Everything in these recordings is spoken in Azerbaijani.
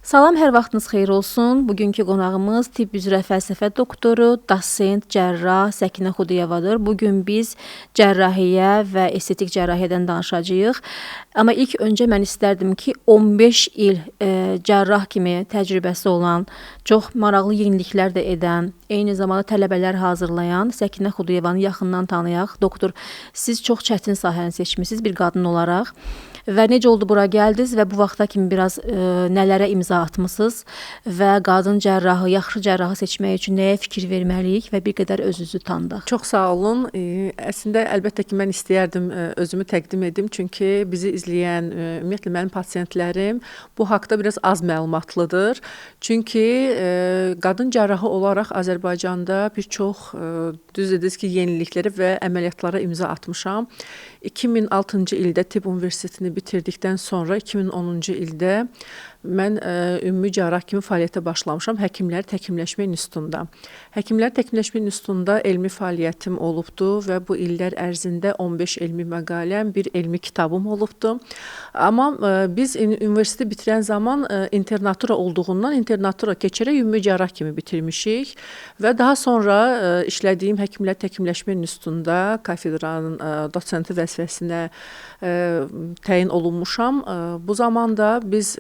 Salam, hər vaxtınız xeyir olsun. Bugünkü qonağımız tibb üzrə fəlsəfə doktoru, dosent, cərrah Səkinə Xuduyevadır. Bu gün biz cərrahiyyə və estetik cərrahiyyədən danışacağıq. Amma ilk öncə mən istərdim ki, 15 il cərrah kimi təcrübəsi olan, çox maraqlı yeniliklər də edən, eyni zamanda tələbələr hazırlayan Səkinə Xuduyevanı yaxından tanıyaq. Doktor, siz çox çətin sahəni seçmisiniz bir qadın olaraq. Və necə oldu bura gəldiniz və bu vaxta kimi biraz nələrə imza atmısınız və qadın cərrahı, yaxşı cərrahı seçmək üçün nəyə fikir verməliyik və bir qədər özünüzü tanıdaq. Çox sağ olun. Əslində əlbəttə ki, mən istəyərdim özümü təqdim edim, çünki bizi izləyən, ümumiyyətlə mənim pasientlərim bu haqda biraz az məlumatlıdır. Çünki qadın cərrahı olaraq Azərbaycanda bir çox, düz dediniz ki, yeniliklərə və əməliyyatlara imza atmışam. 2006-cı ildə Tibb Universitetini bitirdikdən sonra 2010-cu ildə mən ümumi cərrah kimi fəaliyyətə başlamışam Həkimlər Təkimləşmə İnstitutunda. Həkimlər Təkimləşmə İnstitutunda elmi fəaliyyətim olubdu və bu illər ərzində 15 elmi məqaləm, bir elmi kitabım olubdu. Amma biz universiteti bitirən zaman internatura olduğundan internatura keçərək ümumi cərrah kimi bitirmişik və daha sonra işlədiyim Həkimlər Təkimləşmə İnstitutunda kafedranın dosenti vəzifəsinə təyin olunmuşam. Bu zamanda biz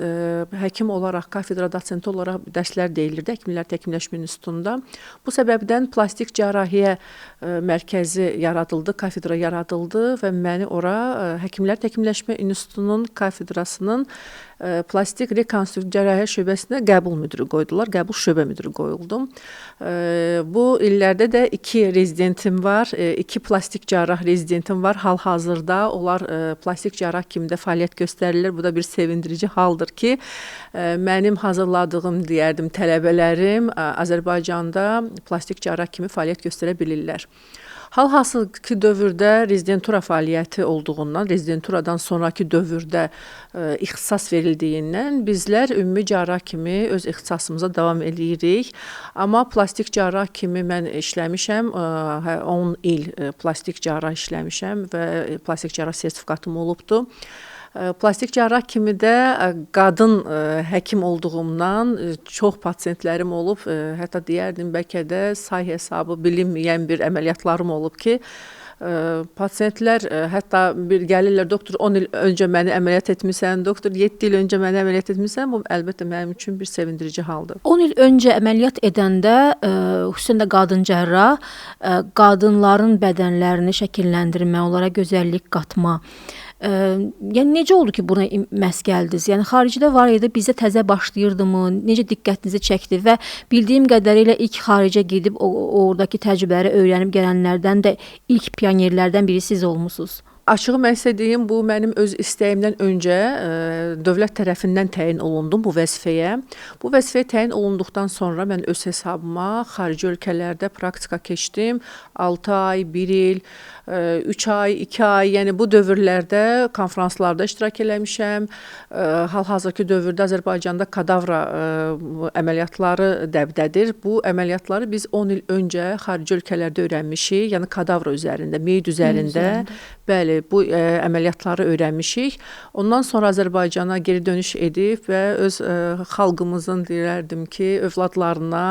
həkim olaraq, kafedra dosenti olaraq dərslər deyilirdi Həkimlər Təkimləşmə İnstitutunda. Bu səbəbdən plastik cərrahiyyə mərkəzi yaradıldı, kafedra yaradıldı və məni ora Həkimlər Təkimləşmə İnstitutunun kafedrasının plastik rekonstruktiv cərrahiyyə şöbəsinə qəbul müdiri qoydular, qəbul şöbə müdiri qoyuldum. Bu illərdə də 2 rezidentim var, 2 plastik cərrah rezidentim var hal-hazırda. Onlar plastik cərrah kimi də fəaliyyət göstərirlər. Bu da bir sevindirici haldır ki, mənim hazırladığım, deyərdim, tələbələrim Azərbaycanda plastik cərrah kimi fəaliyyət göstərə bilirlər. Hal-hazırki dövrdə rezidentura fəaliyyəti olduğundan, rezidenturadan sonraki dövrdə ixtisas verildiyindən bizlər ümumi cərrah kimi öz ixtisasımıza davam eləyirik. Amma plastik cərrah kimi mən işləmişəm, 10 il plastik cərrah işləmişəm və plastik cərrah sertifikatım olubdu. Plastik cərrah kimi də qadın həkim olduğumdan çox pasientlərim olub, hətta deyərdim bəlkə də say hesabı bilinməyən bir əməliyyatlarım olub ki, pasientlər hətta bir gəlirlər, doktor 10 il öncə məni əməliyyat etmisən, doktor 7 il öncə məni əməliyyat etmisən, bu əlbəttə mənim üçün bir sevindirici haldır. 10 il öncə əməliyyat edəndə, xüsusən də qadın cərrah, qadınların bədənlərini şəkilləndirmə, onlara gözəllik qatma, yəni necə oldu ki, buna məhz gəldiniz? Yəni xaricdə var idi, bizə təzə başlayırdımı? Necə diqqətinizi çəkdi və bildiyim qədərilə ilk xaricə gedib oradakı təcrübələri öyrənib gələnlərdən də ilk pionerlərdən biri siz olmusunuz. Açığı mən sizə deyim, bu mənim öz istəyimdən öncə dövlət tərəfindən təyin olundum bu vəzifəyə. Bu vəzifəyə təyin olunduqdan sonra mən öz hesabıma xarici ölkələrdə praktika keçdim. 6 ay, 1 il, 3 ay, 2 ay, yəni bu dövrlərdə konfranslarda iştirak eləmişəm. Hal-hazırki dövrdə Azərbaycanda kadavra əməliyyatları dəbdədir. Bu əməliyyatları biz 10 il öncə xarici ölkələrdə öyrənmişik, yəni kadavra üzərində, meyit üzərində. Bəli, bu əməliyyatları öyrənmişik. Ondan sonra Azərbaycana geri dönüş edib və öz xalqımızın, deyərdim ki, övladlarına,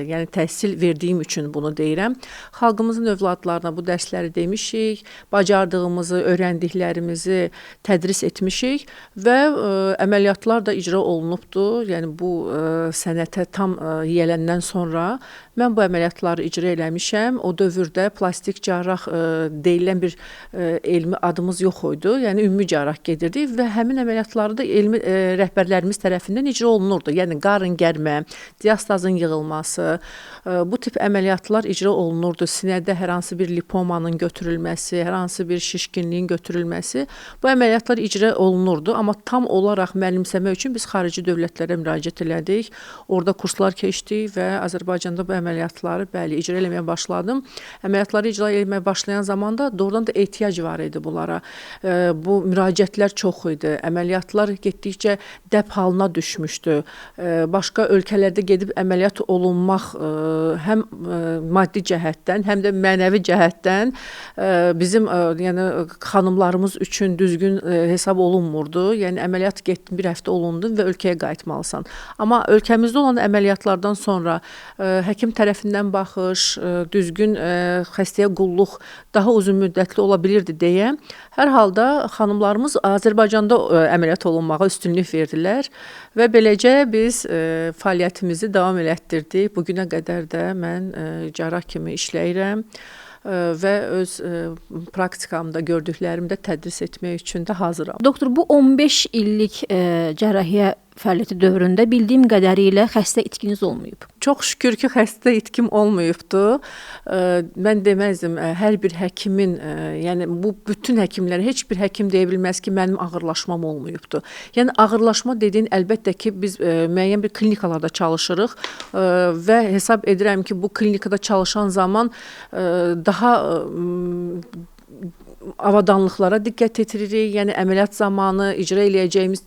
yəni təhsil verdiyim üçün bunu deyirəm. Xalqımızın övladlarına bu dərsləri demişik, bacardığımızı, öyrəndiklərimizi tədris etmişik və əməliyyatlar da icra olunubdur. Yəni bu sənətə tam yiyələndən sonra mən bu əməliyyatları icra eləmişəm. O dövrdə plastik cərrah deyilən bir elmi adımız yox idi. Yəni ümumi cərrah gedirdik və həmin əməliyyatları da elmi rəhbərlərimiz tərəfindən icra olunurdu. Yəni qarın gərmə, diastazın yığılması, bu tip əməliyyatlar icra olunurdu. Sinədə hər hansı bir lipomanın götürülməsi, hər hansı bir şişkinliyin götürülməsi, bu əməliyyatlar icra olunurdu. Amma tam olaraq mənimsəmək üçün biz xarici dövlətlərə müraciət elədik. Orada kurslar keçdik və Azərbaycanda bu əməliyyatları, bəli, icra eləməyə başladım. Əməliyyatları icra eləməyə başlayan zaman da doğrudan da ehtiyac var idi bunlara. Bu müraciətlər çox idi. Əməliyyatlar getdikcə dəb halına düşmüşdü. Başqa ölkələrdə gedib əməliyyat olunmaq həm maddi cəhətdən, həm də mənəvi cəhətdən bizim yəni xanımlarımız üçün düzgün hesab olunmurdu. Yəni əməliyyat getdi, bir həftə olundu və ölkəyə qayıtmalısan. Amma ölkəmizdə olan əməliyyatlardan sonra həkim tərəfindən baxış, düzgün xəstəyə qulluq daha uzun müddətli ola bilirdi deyə hər halda xanımlarımız Azərbaycanda əməliyyat olunmağa üstünlük verdilər və beləcə biz fəaliyyətimizi davam elətdirdik. Bu günə qədər də mən cərrah kimi işləyirəm və öz praktikamda gördüklərimi də tədris etmək üçün də hazıram. Doktor, bu 15 illik cərrahiyyə fəaliyyəti dövründə bildiyim qədərilə xəstə itkiniz olmayıb. Çox şükür ki, xəstə itkim olmayıbdı. Mən deməzdim, hər bir həkimin, yəni bu bütün həkimlərə heç bir həkim deyə bilməz ki, mənim ağırlaşmam olmayıbdı. Yəni ağırlaşma dediyin əlbəttə ki, biz müəyyən bir klinikalarda çalışırıq və hesab edirəm ki, bu klinikada çalışan zaman daha avadanlıqlara diqqət yetiririk. Yəni əməliyyat zamanı icra eləyəcəyimiz,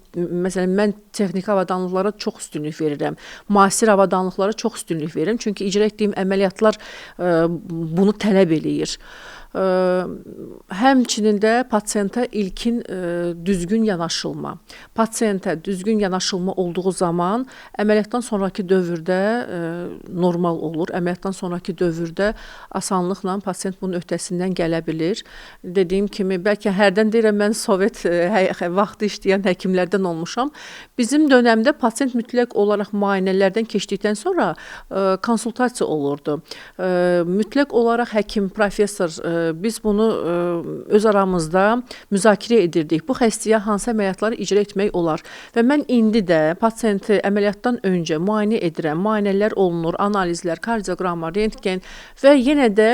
məsələn, mən texniki avadanlıqlara çox üstünlük verirəm. Müasir avadanlıqlara çox üstünlük verirəm. Çünki icra etdiyim əməliyyatlar bunu tələb eləyir. Həmçinin də pasientə ilkin düzgün yanaşılma. Pasientə düzgün yanaşılma olduğu zaman əməliyyatdan sonrakı dövrdə normal olur. Əməliyyatdan sonrakı dövrdə asanlıqla pasient bunun öhdəsindən gələ bilir. Dediyim kimi, bəlkə hərdən deyirəm, mən Sovet vaxtı işləyən həkimlərdən olmuşam. Bizim dönəmdə pasient mütləq olaraq müayinələrdən keçdikdən sonra konsultasiya olurdu. Mütləq olaraq həkim, professor, biz bunu öz aramızda müzakirə edirdik. Bu xəstəyə hansı əməliyyatları icra etmək olar? Və mən indi də pasienti əməliyyatdan öncə müayinə edirəm. Müayinələr olunur, analizlər, kardioqramma, rentgen və yenə də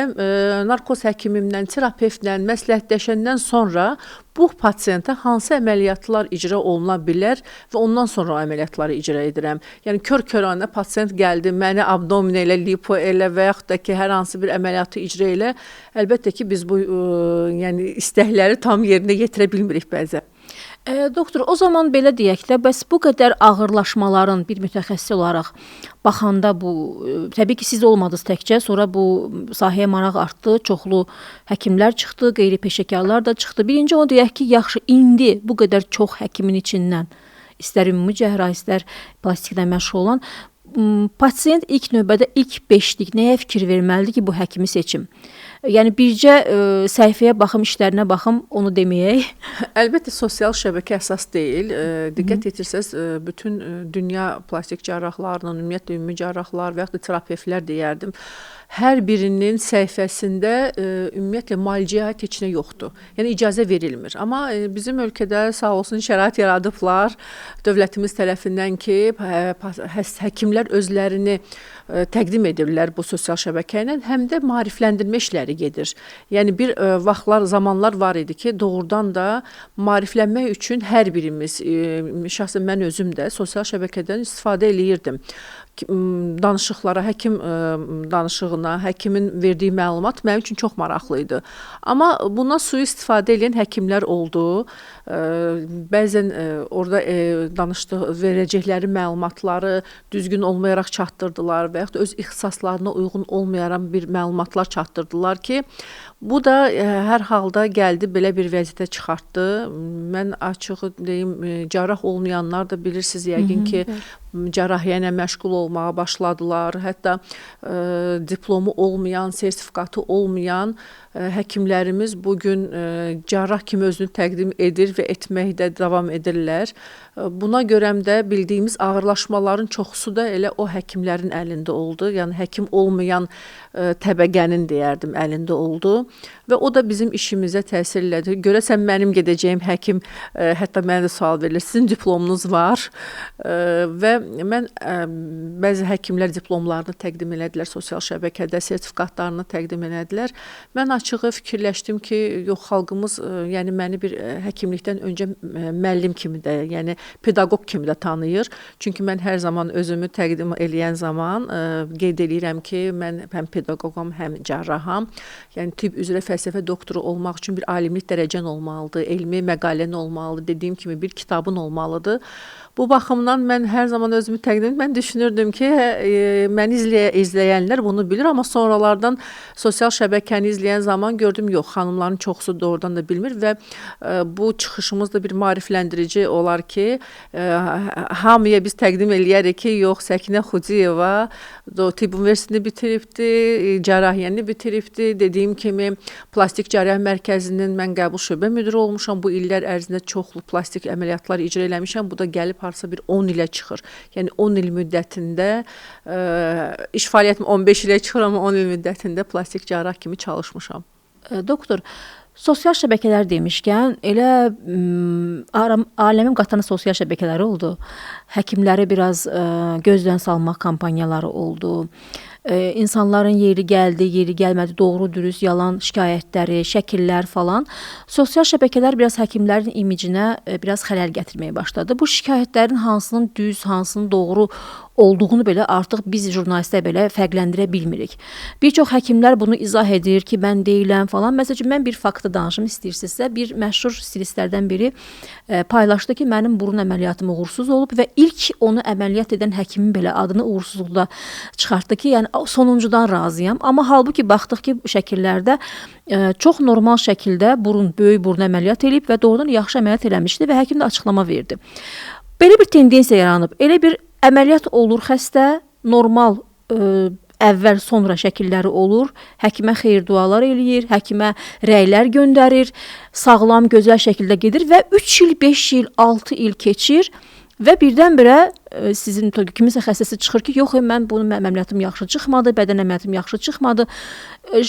narkoz həkimimlə, terapevtlə məsləhətləşəndən sonra bu pasientə hansı əməliyyatlar icra oluna bilər və ondan sonra o əməliyyatları icra edirəm. Yəni kör-köranə pasient gəldi, məni abdomin elə, lipo elə və yaxud da ki, hər hansı bir əməliyyatı icra elə. Əlbəttə ki, biz bu yəni istəkləri tam yerinə yetirə bilmirik bəzən. Doktor, o zaman belə deyək də, bəs bu qədər ağırlaşmaların bir mütəxəssis olaraq baxanda bu, təbii ki, siz olmadınız təkcə, sonra bu sahəyə maraq artdı, çoxlu həkimlər çıxdı, qeyri-peşəkarlar da çıxdı. Birinci onu deyək ki, yaxşı, indi bu qədər çox həkimin içindən, istər ümumi cərrah, istər plastiklə məşğul olan, pasient ilk növbədə ilk beşlik nəyə fikir verməlidir ki, bu həkimi seçim? Yəni bircə səhifəyə baxım, işlərinə baxım, onu deməyək. Əlbəttə sosial şəbəkə əsas deyil. Diqqət yetirsəz, bütün dünya plastik cərrahlarının, ümumiyyətlə ümumi cərrahlar və yaxud da terapevtlər deyərdim, hər birinin səhifəsində ümumiyyətlə müalicəyə aid heç nə yoxdur. Yəni icazə verilmir. Amma bizim ölkədə sağ olsun şərait yaradıblar dövlətimiz tərəfindən ki, həkimlər özlərini təqdim edirlər bu sosial şəbəkə ilə, həm də maarifləndirmə işləri gedir. Yəni bir vaxtlar, zamanlar var idi ki, doğrudan da maariflənmək üçün hər birimiz, şəxsən mən özüm də sosial şəbəkədən istifadə eləyirdim. Danışıqlara, həkim danışığına, həkimin verdiyi məlumat mənim üçün çox maraqlı idi. Amma bundan sui-istifadə edən həkimlər oldu. Bəzən orada verəcəkləri məlumatları düzgün olmayaraq çatdırdılar və yaxud da öz ixtisaslarına uyğun olmayaraq bir məlumatlar çatdırdılar ki, bu da hər halda gəldi, belə bir vəziyyətə çıxartdı. Mən açığı deyim, cərrah olmayanlar da bilirsiniz yəqin ki, cərrahiyyə ilə məşğul olmağa başladılar. Hətta diplomu olmayan, sertifikatı olmayan həkimlərimiz bugün cərrah kimi özünü təqdim edir və etməkdə davam edirlər. Buna görə də bildiyimiz ağırlaşmaların çoxusu da elə o həkimlərin əlində oldu. Yəni həkim olmayan təbəqənin deyərdim əlində əlində oldu və o da bizim işimizə təsir elədi. Görəsən mənim gedəcəyim həkim, hətta mənə də sual verilir, sizin diplomunuz var və mən bəzi həkimlər diplomlarını təqdim elədilər sosial şəbəkədə, sertifikatlarını təqdim elədilər. Mən açığı fikirləşdim ki, yox, xalqımız, yəni məni bir həkimlikdən öncə müəllim kimi də, yəni pedaqoq kimi də tanıyır. Çünki mən hər zaman özümü təqdim eləyən zaman qeyd eləyirəm ki, mən həm pedaqoqam, həm cərraham. Yəni tibb üzrə fəlsəfə doktoru olmaq üçün bir alimlik dərəcən olmalıdır, elmi məqalən olmalıdır, dediyim kimi bir kitabın olmalıdır. Bu baxımdan mən hər zaman özümü təqdim edirəm. Mən düşünürdüm ki, məni izləyənlər bunu bilir, amma sonralardan sosial şəbəkəni izləyən zaman gördüm, yox, xanımların çoxusu doğrudan da bilmir və bu çıxışımız da bir maarifləndirici olar ki, hamıya biz təqdim eləyərik ki, yox, Səkinə Xudiyeva tibb universitetini bitiribdi, cərrahiyyəni bitiribdi. Dediyim kimi, plastik cərrahiyyə mərkəzinin mən qəbul şöbə müdiri olmuşam. Bu illər ərzində çoxlu plastik əməliyyatlar icra eləmişəm. Bu da gəlib harasa bir 10 ilə çıxır. Yəni 10 il müddətində iş fəaliyyətim 15 ilə çıxır, amma 10 il müddətində plastik cərrah kimi çalışmışam. Doktor, sosial şəbəkələr demişkən, elə aləmin qatanı sosial şəbəkələri oldu. Həkimləri biraz gözdən salmaq kampaniyaları oldu. İnsanların yeri gəldi, yeri gəlmədi, doğru, dürüst, yalan şikayətləri, şəkillər falan. Sosial şəbəkələr biraz həkimlərin imicinə biraz xələl gətirməyə başladı. Bu şikayətlərin hansının düz, hansının doğru olduğunu belə artıq biz jurnalistlər belə fərqləndirə bilmirik. Bir çox həkimlər bunu izah edir ki, mən deyiləm falan. Məsəl üçün, mən bir faktı danışım istəyirsinizsə, bir məşhur stilistlərdən biri paylaşdı ki, mənim burun əməliyyatım uğursuz olub və ilk onu əməliyyat edən həkimin belə adını uğursuzluqda çıxartdı ki, yəni sonuncudan razıyam. Amma halbuki baxdıq ki, şəkillərdə çox normal şəkildə burun, böyük burun əməliyyat eləyib və doğrudan yaxşı əməliyyat eləmişdi və həkim də açıqlama verdi. Belə bir tendensiya yaranıb. Elə bir əməliyyat olur xəstə, normal əvvəl sonra şəkilləri olur, həkimə xeyir dualar eləyir, həkimə rəylər göndərir, sağlam, gözəl şəkildə gedir və 3 il, 5 il, 6 il keçir və birdən-birə sizin kimisə xəstəsi çıxır ki, yox, mən bunun əməliyyatım yaxşı çıxmadı, bədən əməliyyatım yaxşı çıxmadı.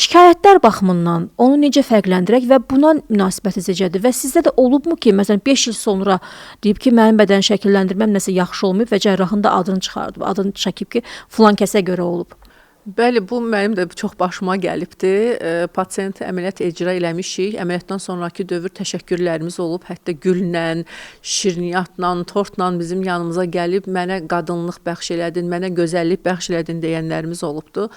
Şikayətlər baxımından onu necə fərqləndirək və buna münasibəti necədir? Və sizdə də olubmu ki, məsələn, 5 il sonra deyib ki, mənim bədən şəkilləndirməm nəsə yaxşı olmayıb və cərrahın da adını çıxardıb, adını çəkib ki, filan kəsə görə olub? Bəli, bu mənim də çox başıma gəlibdi. Pasiyenti əməliyyat icra eləmişik. Əməliyyatdan sonraki dövr təşəkkürlərimiz olub. Hətta güllə, şirniyyatla, tortla bizim yanımıza gəlib mənə qadınlıq bəxş elədin, mənə gözəllik bəxş elədin deyənlərimiz olubdu.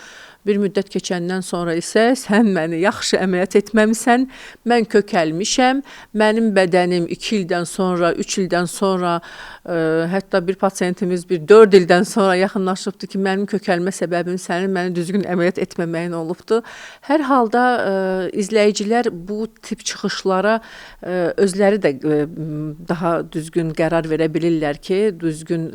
Bir müddət keçəndən sonra isə sən məni yaxşı əməliyyat etməmisən, mən kökəlmişəm, mənim bədənim 2 ildən sonra, 3 ildən sonra, hətta bir pasiyentimiz bir 4 ildən sonra yaxınlaşıbdı ki, mənim kökəlmə səbəbim sənin məni düzgün əməliyyat etməməyin olubdu. Hər halda izləyicilər bu tip çıxışlara özləri də daha düzgün qərar verə bilirlər ki, düzgün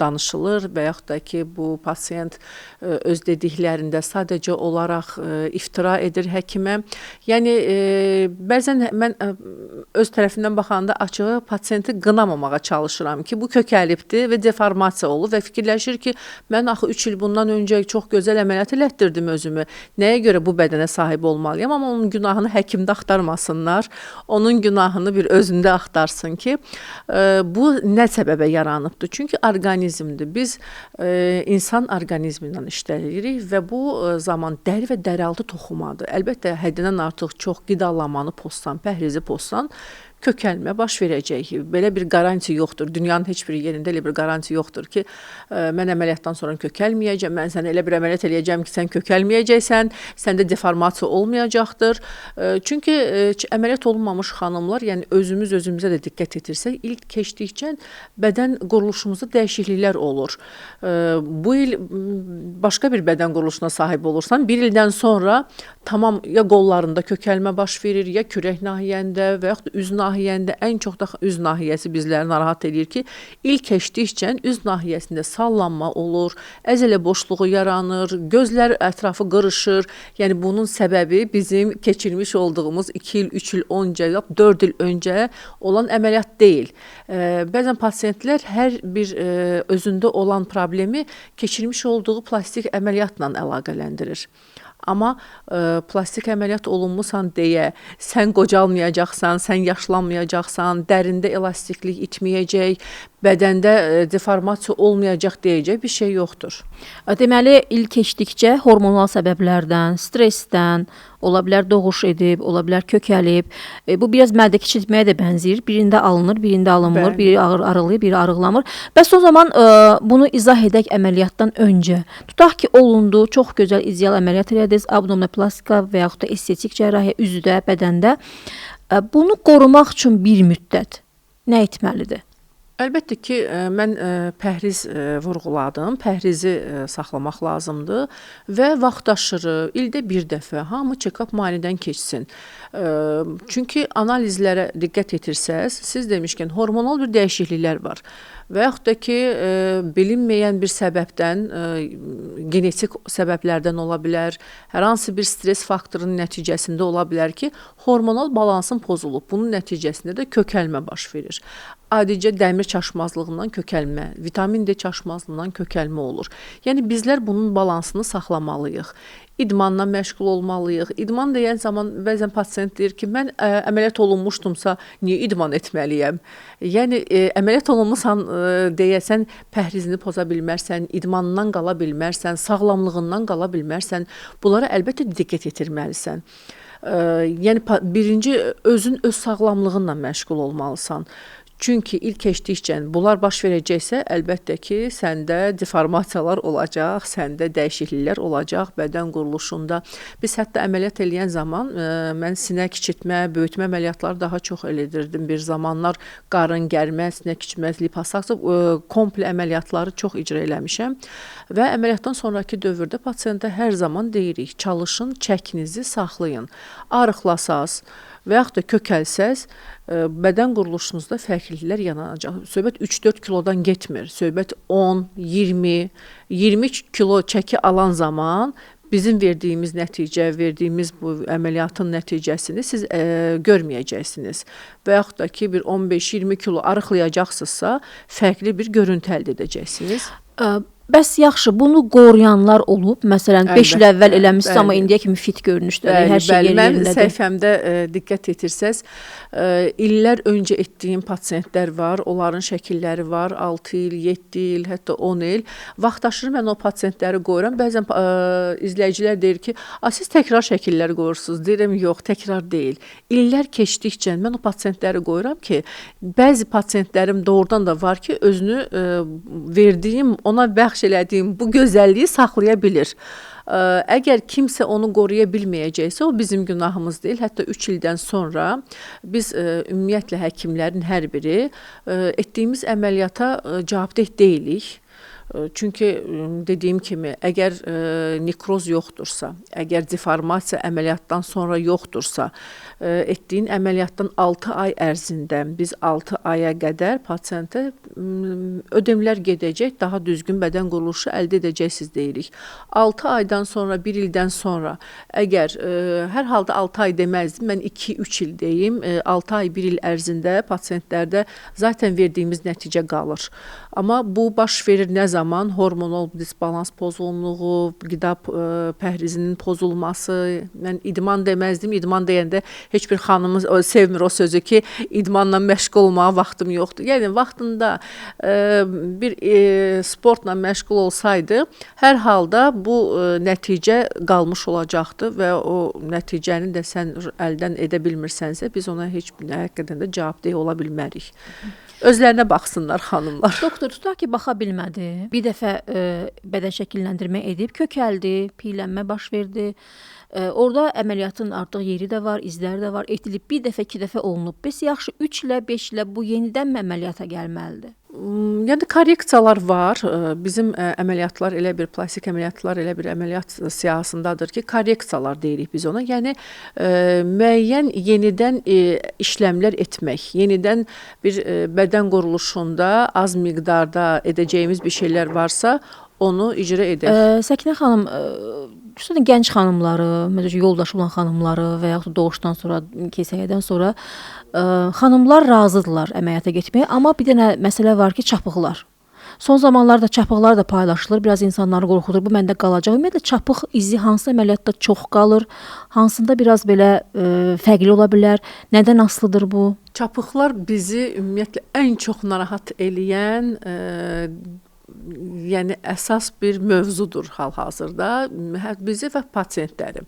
danışılır və yaxud da ki, bu pasiyent öz dediklərində sadəcə olaraq iftira edir həkimə. Yəni bəzən mən öz tərəfimdən baxanda açığı pasiyenti qınamamağa çalışıram ki, bu kökəlibdir və deformasiya olub və fikirləşir ki, mən axı 3 il bundan öncə çox gözəl əməliyyat elətdirdim özümü. Nəyə görə bu bədənə sahib olmalıyam? Amma onun günahını həkimdə axtarmasınlar. Onun günahını bir özündə axtarsın ki, bu nə səbəbə yaranıbdır? Çünki orqanizmdir. Biz insan orqanizmi ilə işləyirik və bu zaman dəri və dərialtı toxumadır. Əlbəttə, həddindən artıq çox qidalanmanı pozsan, pəhrizi pozsan, kökəlmə baş verəcək. Belə bir qarantiya yoxdur. Dünyanın heç bir yerində elə bir qarantiya yoxdur ki, mən əməliyyatdan sonra kökəlməyəcəm, mən sənə elə bir əməliyyat eləyəcəm ki, sən kökəlməyəcəksən, səndə deformasiya olmayacaqdır. Çünki əməliyyat olunmamış xanımlar, yəni özümüz özümüzə də diqqət etirsək, il keçdikcə bədən quruluşumuzda dəyişikliklər olur. Bu il başqa bir bədən quruluşuna sahib olursan, bir ildən sonra tamam ya qollarında kökəlmə baş verir, ya kürək nahiyəndə və yaxud da üz nahiyəndə, ən çox da üz nahiyəsi bizləri narahat edir ki, il keçdikcə üz nahiyəsində sallanma olur, əzələ boşluğu yaranır, gözlər ətrafı qırışır. Yəni bunun səbəbi bizim keçirmiş olduğumuz 2 il, 3 il öncə, 4 il öncə olan əməliyyat deyil. Bəzən pasiyentlər hər bir özündə olan problemi keçirmiş olduğu plastik əməliyyatla əlaqələndirir. Amma plastik əməliyyat olunmusan deyə sən qocalmayacaqsan, sən yaşlanmayacaqsan, dərində elastiklik itməyəcək, bədəndə deformasiya olmayacaq deyəcək bir şey yoxdur. Deməli, il keçdikcə hormonal səbəblərdən, stressdən, ola bilər doğuş edib, ola bilər kökəlib. Bu biraz mədə kiçiltməyə də bənzəyir. Birində alınır, birində alınmır, biri ağır arıqlayır, biri arıqlamır. Bəs o zaman bunu izah edək əməliyyatdan öncə. Tutaq ki, olundu, çox gözəl ideal əməliyyat elədiniz, abdominoplastika və yaxud da estetik cərrahiyyə üzdə, bədəndə. Bunu qorumaq üçün bir müddət nə etməlidir? Əlbəttə ki, mən pəhriz vurğuladım. Pəhrizi saxlamaq lazımdır və vaxtaşırı ildə bir dəfə hamı check-up müayinədən keçsin. Çünki analizlərə diqqət yetirsəz, siz demişkən hormonal bir dəyişikliklər var. Və yaxud da ki, bilinməyən bir səbəbdən, genetik səbəblərdən ola bilər, hər hansı bir stres faktorunun nəticəsində ola bilər ki, hormonal balansın pozulub. Bunun nəticəsində də kökəlmə baş verir. Adicə dəmir çaşmazlığından kökəlmə, vitamin D çaşmazlığından kökəlmə olur. Yəni bizlər bunun balansını saxlamalıyıq. İdmanla məşğul olmalıyıq. İdman deyən zaman bəzən pasiyent deyir ki, mən əməliyyat olunmuşdumsa niyə idman etməliyəm? Yəni əməliyyat olunmusan deyə sən pəhrizini poza bilmərsən, idmanından qala bilmərsən, sağlamlığından qala bilmərsən. Bunlara əlbəttə diqqət yetirməlisən. Yəni birinci özün öz sağlamlığınla məşğul olmalısan. Çünki il keçdikcə bunlar baş verəcəksə, əlbəttə ki, səndə deformasiyalar olacaq, səndə dəyişikliklər olacaq bədən quruluşunda. Biz hətta əməliyyat eləyən zaman mən sinə kiçiltmə, böyütmə əməliyyatları daha çox elədirdim. Bir zamanlar qarın gərmə, sinə kiçiltmə, liposaksiya komple əməliyyatları çox icra eləmişəm. Və əməliyyatdan sonrakı dövrdə pasientə hər zaman deyirik, çalışın, çəkinizi saxlayın. Arıqlasaz və yaxud da kökəlsəz, bədən quruluşunuzda fərqliliklər yaranacaq. Söhbət 3-4 kilodan getmir. Söhbət 10, 20, 20 kilo çəki alan zaman bizim verdiyimiz nəticə, verdiyimiz bu əməliyyatın nəticəsini siz görməyəcəksiniz. Və yaxud da ki, bir 15-20 kilo arıqlayacaqsınızsa, fərqli bir görüntü əldə edəcəksiniz. Bəs yaxşı, bunu qoruyanlar olub. Məsələn, 5 il əvvəl eləmişsiniz, amma indiyə kimi fit görünüşdədir. Hər şey yerindədir. Mən səhifəmdə diqqət yetirsəz, illər öncə etdiyim pasiyentlər var, onların şəkilləri var, 6 il, 7 il, hətta 10 il. Vaxtaşırı mən o pasiyentləri qoyuram. Bəzən izləyicilər deyir ki, siz təkrar şəkillər qoyursunuz. Deyirəm, yox, təkrar deyil. İllər keçdikcə mən o pasiyentləri qoyuram ki, bəzi pasiyentlərim doğrudan da var ki, özünü verdiyim, ona bəxş elədiyim bu gözəlliyi saxlaya bilir. Əgər kimsə onu qoruya bilməyəcəksə, o bizim günahımız deyil. Hətta 3 ildən sonra biz ümumiyyətlə həkimlərin hər biri etdiyimiz əməliyyata cavabdeh deyilik. Çünki dediyim kimi, əgər nekroz yoxdursa, əgər deformasiya əməliyyatdan sonra yoxdursa, etdiyin əməliyyatdan 6 ay ərzində biz 6 aya qədər pasientə ödemlər gedəcək, daha düzgün bədən quruluşu əldə edəcəksiniz deyirik. 6 aydan sonra, 1 ildən sonra, əgər hər halda 6 ay deməzdim, mən 2-3 il deyim, 6 ay 1 il ərzində pasientlərdə zaten verdiyimiz nəticə qalır. Amma bu baş verir nə zaman? Hormonal disbalans pozğunluğu, qida pəhrizinin pozulması. Mən idman deməzdim. İdman deyəndə heç bir xanımız sevmir o sözü ki, idmanla məşğul olmağa vaxtım yoxdur. Yəni vaxtında bir sportla məşğul olsaydı, hər halda bu nəticə qalmış olacaqdı və o nəticəni də sən əldən edə bilmirsənsə, biz ona heç həqiqətən də cavabdeh ola bilmərik. Özlərinə baxsınlar xanımlar. Doktor, tutaq ki, baxa bilmədi. Bir dəfə bədən şəkilləndirmə edib, kökəldi, piylənmə baş verdi. Orada əməliyyatın artıq yeri də var, izləri də var. Edilib, bir dəfə, iki dəfə olunub. Bəs yaxşı, 3 ilə, 5 ilə bu yenidənmi əməliyyata gəlməlidir? Yəni korreksiyalar var. Bizim əməliyyatlar elə bir plastik əməliyyatlar elə bir əməliyyat siyahısındadır ki, korreksiyalar deyirik biz ona. Yəni müəyyən yenidən işləmlər etmək, yenidən bir bədən quruluşunda az miqdarda edəcəyimiz bir şeylər varsa, onu icra edək. Səkinə xanım, xüsusən gənc xanımları, məsələn, yoldaşı olan xanımları və yaxud doğuşdan sonra, keysəriyyədən sonra xanımlar razıdırlar əməliyyata getməyə, amma bir dənə məsələ var ki, çapıqlar. Son zamanlarda çapıqlar da paylaşılır, biraz insanları qorxudur. Bu məndə qalacaq. Ümumiyyətlə çapıq izi hansı əməliyyatda çox qalır, hansında biraz belə fərqli ola bilər? Nədən asılıdır bu? Çapıqlar bizi ümumiyyətlə ən çox narahat eləyən, yəni əsas bir mövzudur hal-hazırda bizi və pasientləri.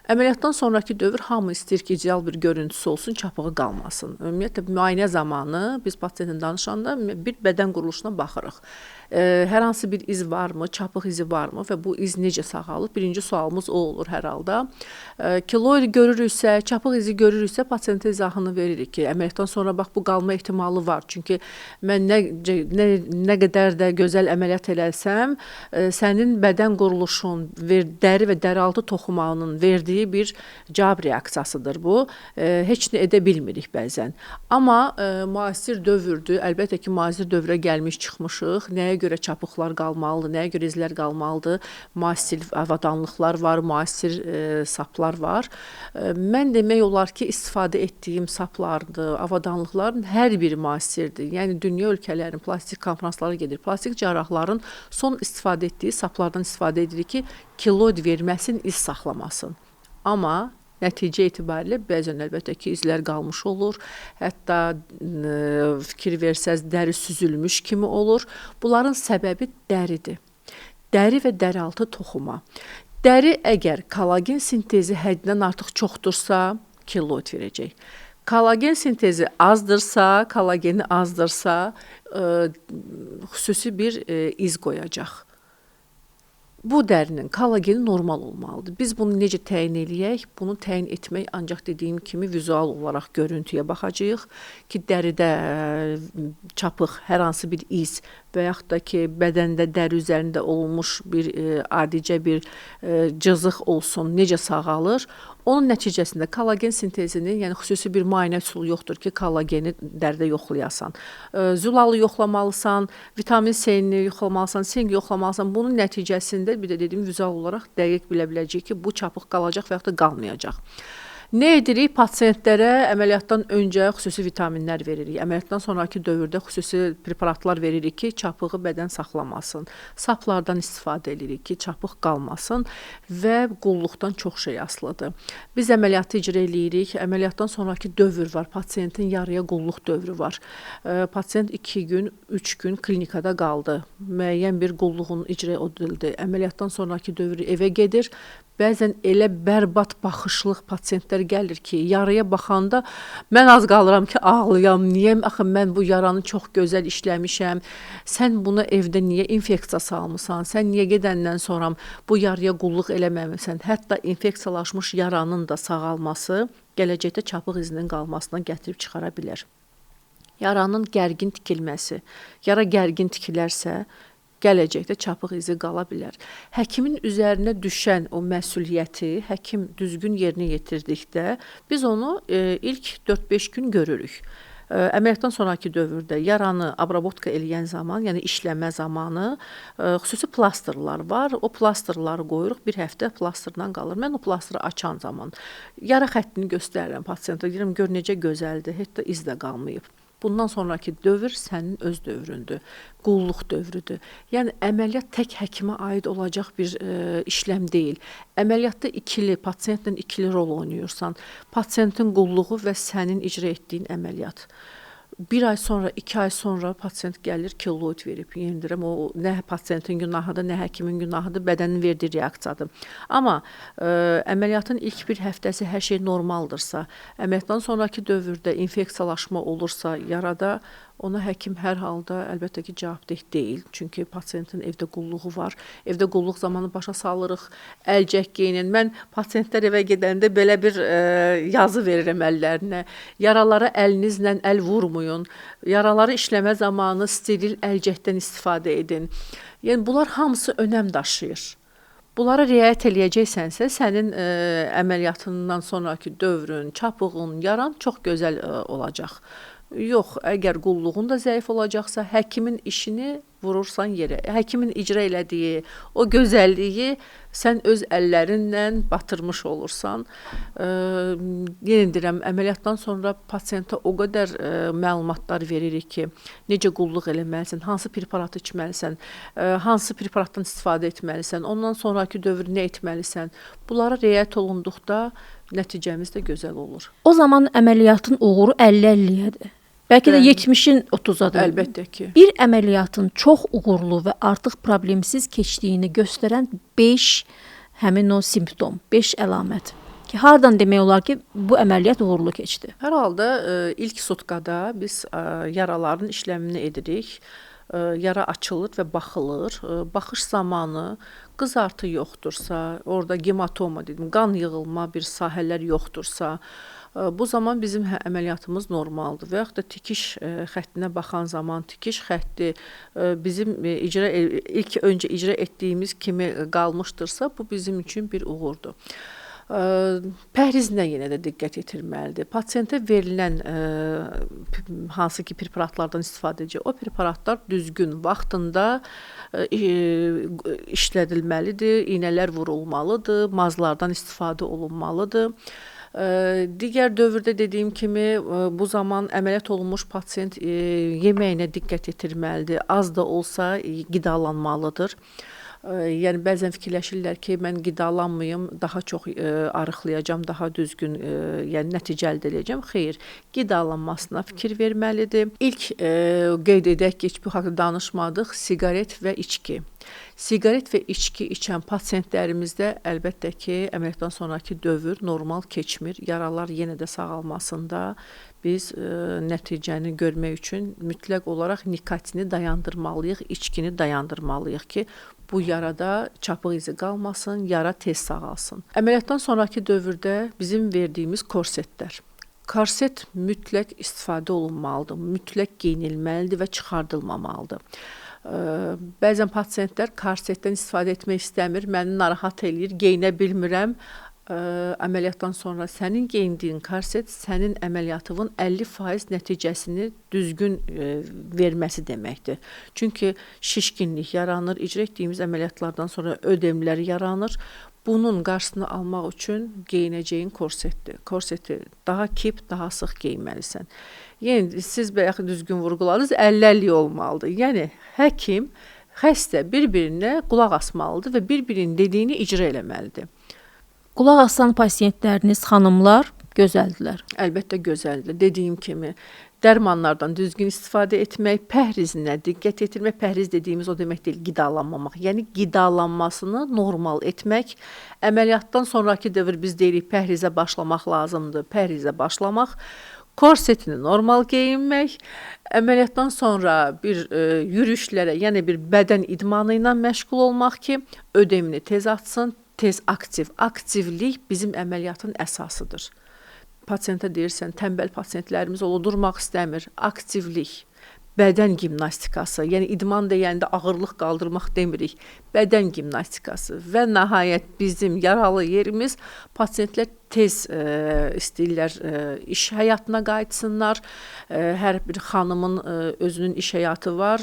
Əməliyyatdan sonrakı dövr hamı istəyir ki, ideal bir görüntüsü olsun, çapığı qalmasın. Ümumiyyətlə müayinə zamanı biz pasientlə danışanda bir bədən quruluşuna baxırıq. Hər hansı bir iz varmı, çapıq izi varmı və bu iz necə sağalır? Birinci sualımız o olur hər halda. Kiloid görürüksə, çapıq izi görürüksə, pasientə izahını veririk ki, əməliyyatdan sonra bax bu qalma ehtimalı var. Çünki mən nə qədər də gözəl əməliyyat eləsəm, sənin bədən quruluşun, dəri və dərialtı toxumanın verdiyi bir cavab reaksiyasıdır bu. Heç nə edə bilmirik bəzən. Amma müasir dövrdür. Əlbəttə ki, müasir dövrə gəlmiş çıxmışıq. Nəyə görə çapıqlar qalmalıdır, nəyə görə izlər qalmalıdır? Müasir avadanlıqlar var, müasir saplar var. Mən demək olar ki, istifadə etdiyim saplardır, avadanlıqların hər biri müasirdir. Yəni dünya ölkələrinin plastik konfranslara gedir. Plastik cərrahların son istifadə etdiyi saplardan istifadə edirik ki, kiloid verməsin, iz saxlamasın. Amma nəticə etibarilə bəzən əlbəttə ki, izlər qalmış olur. Hətta fikir versəz dəri süzülmüş kimi olur. Bunların səbəbi dəridir. Dəri və dərialtı toxuma. Dəri əgər kollagen sintezi həddindən artıq çoxdursa, kiloid verəcək. Kollagen sintezi azdırsa, kollageni azdırsa, xüsusi bir iz qoyacaq. Bu dərinin kollageni normal olmalıdır. Biz bunu necə təyin eləyək? Bunu təyin etmək ancaq dediyim kimi vizual olaraq görüntüyə baxacağıq ki, dəridə çapıq, hər hansı bir iz və yaxud da ki, bədəndə dəri üzərində olmuş bir adicə bir cızıq olsun, necə sağalır? Onun nəticəsində kollagen sintezini, yəni xüsusi bir müayinə üsulu yoxdur ki, kollageni dəridə yoxlayasan. Zülalı yoxlamalısan, vitamin C-ni yoxlamalısan, sink yoxlamalısan. Bunun nəticəsində bir də dediyim vizual olaraq dəqiq bilə biləcəyik ki, bu çapıq qalacaq və yaxud da qalmayacaq. Nə edirik? Pasientlərə əməliyyatdan öncə xüsusi vitaminlər veririk. Əməliyyatdan sonrakı dövrdə xüsusi preparatlar veririk ki, çapığı bədən saxlamasın. Saplardan istifadə edirik ki, çapıq qalmasın və qulluqdan çox şey asılıdır. Biz əməliyyatı icra eləyirik. Əməliyyatdan sonrakı dövr var. Pasientin yarıya qulluq dövrü var. Pasient 2 gün, 3 gün klinikada qaldı. Müəyyən bir qulluğun icra edildi. Əməliyyatdan sonrakı dövrü evə gedir. Bəzən elə bərbad baxışlıq pasientlər gəlir ki, yaraya baxanda mən az qalıram ki, ağlayam. Niyə? Axı mən bu yaranı çox gözəl işləmişəm. Sən buna evdə niyə infeksiya salmısan? Sən niyə gedəndən sonra bu yaraya qulluq eləməmisən? Hətta infeksiyalaşmış yaranın da sağalması gələcəkdə çapıq izinin qalmasına gətirib çıxara bilər. Yaranın gərgin tikilməsi. Yara gərgin tikilərsə, gələcəkdə çapıq izi qala bilər. Həkimin üzərinə düşən o məsuliyyəti həkim düzgün yerinə yetirdikdə biz onu ilk 4-5 gün görürük. Əməliyyatdan sonrakı dövrdə yaranı abrabotka eləyən zaman, yəni işləmə zamanı xüsusi plasterlar var. O plasterları qoyuruq, bir həftə plasterdan qalır. Mən o plastırı açan zaman yara xəttini göstərirəm pasientə, deyirəm, gör necə gözəldir, hətta iz də qalmayıb. Bundan sonrakı dövr sənin öz dövründür, qulluq dövrüdür. Yəni əməliyyat tək həkimə aid olacaq bir işləm deyil. Əməliyyatda ikili, pasientlə ikili rol oynayırsan. Pasientin qulluğu və sənin icra etdiyin əməliyyat. Bir ay sonra, 2 ay sonra pasient gəlir, kiloid verib. Yenə deyirəm, o nə pasientin günahıdır, nə həkimin günahıdır, bədənin verdiyi reaksiyadır. Amma əməliyyatın ilk bir həftəsi hər şey normaldırsa, əməliyyatdan sonrakı dövrdə infeksiyalaşma olursa yarada, ona həkim hər halda əlbəttə ki, cavabdeh deyil. Çünki pasientin evdə qulluğu var. Evdə qulluq zamanı başa salırıq, əlcək geyinin. Mən pasientlər evə gedəndə belə bir yazı verirəm əllərinə. Yaralara əlinizlə əl vurmayın. Yaraları işləmə zamanı steril əlcəkdən istifadə edin. Yəni bunlar hamısı önəm daşıyır. Bunlara riayət eləyəcəksənsə, sənin əməliyyatından sonrakı dövrün, çapığın, yaran çox gözəl olacaq. Yox, əgər qulluğun da zəif olacaqsa, həkimin işini Vurursan yerə. Həkimin icra elədiyi o gözəlliyi sən öz əllərinlə batırmış olursan. Yenə deyirəm, əməliyyatdan sonra pasientə o qədər məlumatlar veririk ki, necə qulluq eləməlisən, hansı preparatı içməlisən, hansı preparatdan istifadə etməlisən, ondan sonrakı dövr nə etməlisən. Bunlara riayət olunduqda nəticəmiz də gözəl olur. O zaman əməliyyatın uğuru 50-50-yədir. Bəlkə də 70-in 30-adır. Əlbəttə ki. Bir əməliyyatın çox uğurlu və artıq problemsiz keçdiyini göstərən 5 həmin o simptom, 5 əlamət. Ki, hardan demək olar ki, bu əməliyyat uğurlu keçdi? Hər halda ilk sutkada biz yaraların işləmini edirik. Yara açılır və baxılır. Baxış zamanı qızartı yoxdursa, orada hematoma dedim, qan yığılma bir sahələr yoxdursa, bu zaman bizim əməliyyatımız normaldır. Və yaxud da tikiş xəttinə baxan zaman tikiş xətti bizim ilk öncə icra etdiyimiz kimi qalmışdırsa, bu bizim üçün bir uğurdur. Pəhrizinə yenə də diqqət yetirməlidir. Pasientə verilən hansı ki preparatlardan istifadə edəcək, o preparatlar düzgün vaxtında işlədilməlidir, iynələr vurulmalıdır, mazlardan istifadə olunmalıdır. Digər dövrdə dediyim kimi bu zaman əməliyyat olunmuş pasient yeməyinə diqqət yetirməlidir, az da olsa qidalanmalıdır. Yəni bəzən fikirləşirlər ki, mən qidalanmayım, daha çox arıqlayacam, daha düzgün, yəni nəticə əldə edəcəm. Xeyr, qidalanmasına fikir verməlidir. İlk qeyd edək ki, heç bu haqda danışmadıq, siqaret və içki. Siqaret və içki içən pasientlərimizdə əlbəttə ki, əməliyyatdan sonrakı dövr normal keçmir. Yaralar yenə də sağalmasında biz nəticəni görmək üçün mütləq olaraq nikotini dayandırmalıyıq, içkini dayandırmalıyıq ki, bu yarada çapıq izi qalmasın, yara tez sağalsın. Əməliyyatdan sonrakı dövrdə bizim verdiyimiz korsetlər. Korset mütləq istifadə olunmalıdır, mütləq geyinilməlidir və çıxardılmamalıdır. Bəzən pasientlər korsetdən istifadə etmək istəmir, məni narahat eləyir, geyinə bilmirəm. Əməliyyatdan sonra sənin geyindiyin korset sənin əməliyyatının 50% nəticəsini düzgün verməsi deməkdir. Çünki şişkinlik yaranır, icra etdiyimiz əməliyyatlardan sonra ödemlər yaranır. Bunun qarşısını almaq üçün geyinəcəyin korsetdir. Korseti daha kip, daha sıx geyinməlisən. Yəni siz bayaq düzgün vurğuladınız, 50-50 olmalıdır. Yəni həkim, xəstə bir-birinə qulaq asmalıdır və bir-birinin dediyini icra eləməlidir. Qulaq asan pasientləriniz, xanımlar gözəldilər. Əlbəttə gözəldir. Dediyim kimi, dərmanlardan düzgün istifadə etmək, pəhrizinə diqqət yetirmək, pəhriz dediyimiz o demək deyil, qidalanmamaq. Yəni qidalanmasını normal etmək. Əməliyyatdan sonrakı dövr biz deyirik, pəhrizə başlamaq lazımdır, pəhrizə başlamaq. Korsetini normal geyinmək, əməliyyatdan sonra bir yürüyüşlərə, yəni bir bədən idmanı ilə məşğul olmaq ki, ödemini tez atsın, tez aktiv. Aktivlik bizim əməliyyatın əsasıdır. Pasientə deyirsən, tənbəl pasientlərimiz olur, durmaq istəmir. Aktivlik, bədən gimnastikası, yəni idman deyəndə ağırlıq qaldırmaq demirik, bədən gimnastikası və nəhayət bizim yaralı yerimiz pasientlər tez istəyirlər iş həyatına qayıtsınlar. Hər bir xanımın özünün iş həyatı var.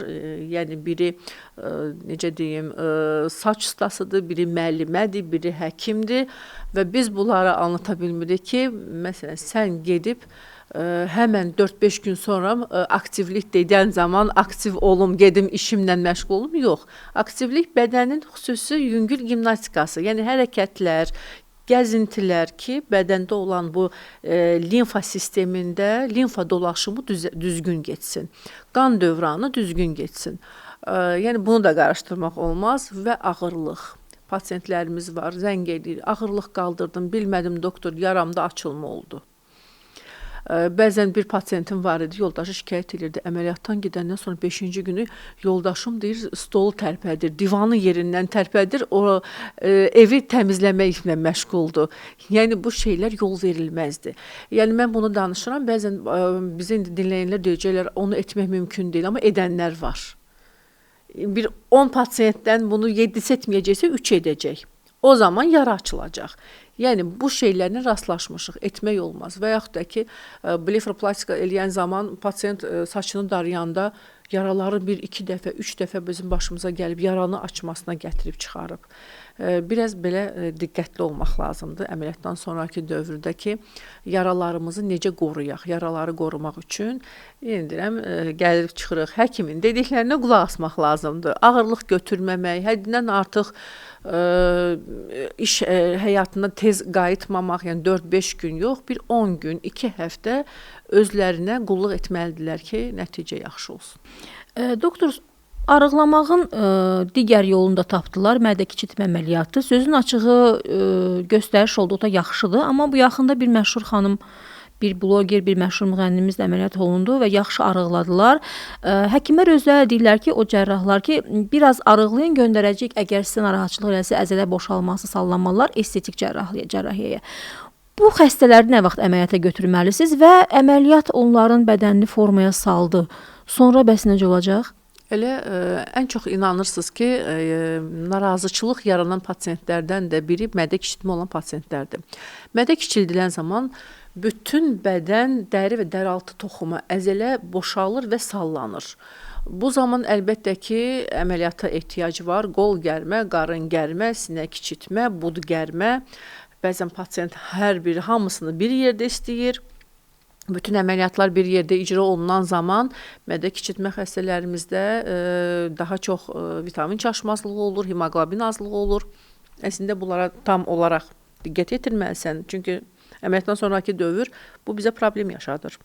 Yəni biri necə deyim, saç ustasıdır, biri müəllimədir, biri həkimdir və biz bunlara anlata bilmirik ki, məsələn, sən gedib həmən 4-5 gün sonra aktivlik deyən zaman aktiv olum, gedim işimlə məşğul olum. Yox. Aktivlik bədənin xüsusi yüngül gimnastikası, yəni hərəkətlər, gəzintilər ki, bədəndə olan bu limfa sistemində limfa dolaşımı düzgün getsin. Qan dövranı düzgün getsin. Yəni bunu da qarışdırmaq olmaz və ağırlıq. Pasientlərimiz var, zəng edir, ağırlıq qaldırdım, bilmədim doktor, yaramda açılma oldu. Bəzən bir pasientim var idi, yoldaşı şikayət edirdi. Əməliyyatdan gedəndən sonra 5-ci günü yoldaşım deyir, stolu tərpədir, divanı yerindən tərpədir, o evi təmizləməklə məşğuldur. Yəni bu şeylər yol verilməzdi. Yəni mən bunu danışıram, bəzən bizi indi dinləyənlər deyəcəklər, onu etmək mümkün deyil, amma edənlər var. Bir 10 pasientdən bunu 7-si etməyəcəksə 3 edəcək. O zaman yara açılacaq. Yəni bu şeylərlə rastlaşmışıq, etmək olmaz. Və yaxud da ki, blefaroplastika eləyən zaman pasient saçını darayanda Yaraların bir, iki dəfə, üç dəfə bizim başımıza gəlib yaranı açmasına gətirib çıxarıb. Biraz belə diqqətli olmaq lazımdır əməliyyatdan sonrakı dövrdə ki, yaralarımızı necə qoruyaq? Yaraları qorumaq üçün, yenə deyirəm, gəlib çıxırıq həkimin dediklərinə qulaq asmaq lazımdır. Ağırlıq götürməmək, həddindən artıq iş həyatına tez qayıtmamaq, yəni 4-5 gün yox, bir 10 gün, 2 həftə özlərinə qulluq etməlidirlər ki, nəticə yaxşı olsun. Doktor, arıqlamağın digər yolunu da tapdılar, mədə kiçiltmə əməliyyatı. Sözün açığı göstəriş olduqda yaxşıdır, amma bu yaxında bir məşhur xanım, bir bloger, bir məşhur müğənnimiz də əməliyyat olundu və yaxşı arıqladılar. Həkimlər özləri deyirlər ki, o cərrahlar ki, biraz arıqlayın, göndərəcək, əgər sizə narahatçılıq eləsə, əzələ boşalması, sallanmalar estetik cərrahiyyəyə. Bu xəstələri nə vaxt əməliyyata götürməlisiniz və əməliyyat onların bədənini formaya saldı? Sonra bəs necə olacaq? Elə ən çox inanırsınız ki, narazıçılıq yaranan pasientlərdən də biri mədə kiçiltmə olan pasientlərdir. Mədə kiçildilən zaman bütün bədən dəri və dərialtı toxumu, əzələ boşalır və sallanır. Bu zaman əlbəttə ki, əməliyyata ehtiyac var. Qol gərmə, qarın gərmə, sinə kiçiltmə, bud gərmə. Bəzən pasient hər biri hamısını bir yerdə istəyir. Bütün əməliyyatlar bir yerdə icra olunan zaman mədə kiçiltmə xəstələrimizdə daha çox vitamin çaşmazlığı olur, hemoqlobin azlığı olur. Əslində bunlara tam olaraq diqqət yetirməlisən. Çünki əməliyyatdan sonraki dövr bu bizə problem yaşadır.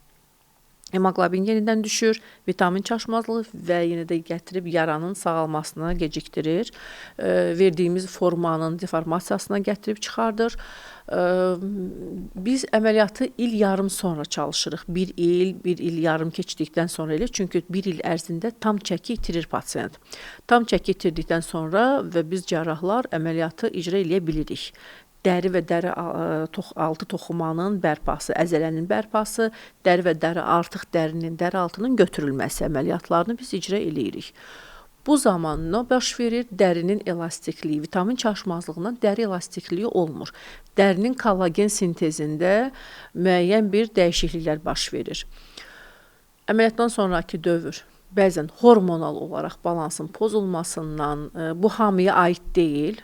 Hemoqlobin yenidən düşür, vitamin çaşmazlığı və yenə də gətirib yaranın sağalmasını gecikdirir. Verdiyimiz formanın deformasiyasına gətirib çıxardır. Biz əməliyyatı il yarım sonra çalışırıq. Bir il, bir il yarım keçdikdən sonra elə. Çünki bir il ərzində tam çəki itirir pasient. Tam çəki itirdikdən sonra və biz cərrahlar əməliyyatı icra eləyə bilirik. Dəri və dəri altı toxumanın bərpası, əzələnin bərpası, dəri və dəri artıq dərinin, dəri altının götürülməsi əməliyyatlarını biz icra eləyirik. Bu zaman nə baş verir? Dərinin elastikliyi, vitamin çaşmazlığından dəri elastikliyi olmur. Dərinin kollagen sintezində müəyyən bir dəyişikliklər baş verir. Əməliyyatdan sonraki dövr bəzən hormonal olaraq balansın pozulmasından, bu hamıya aid deyil,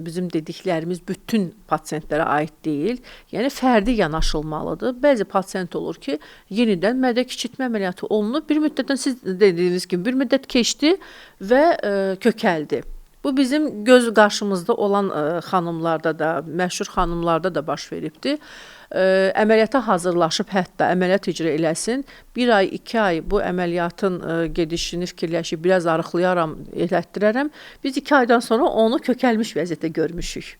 bizim dediklərimiz bütün pasientlərə aid deyil, yəni fərdi yanaşılmalıdır. Bəzi pasient olur ki, yenidən mədə kiçiltmə əməliyyatı olunub, bir müddətdən siz dediyiniz kimi bir müddət keçdi və kökəldi. Bu bizim göz qarşımızda olan xanımlarda da, məşhur xanımlarda da baş veribdir. Əməliyyata hazırlaşıb hətta əməliyyat icra eləsin, bir ay, 2 ay bu əməliyyatın gedişini fikirləşib biraz arıqlayaram, elətdirərəm. Biz 2 aydan sonra onu kökəlmiş vəziyyətdə görmüşük.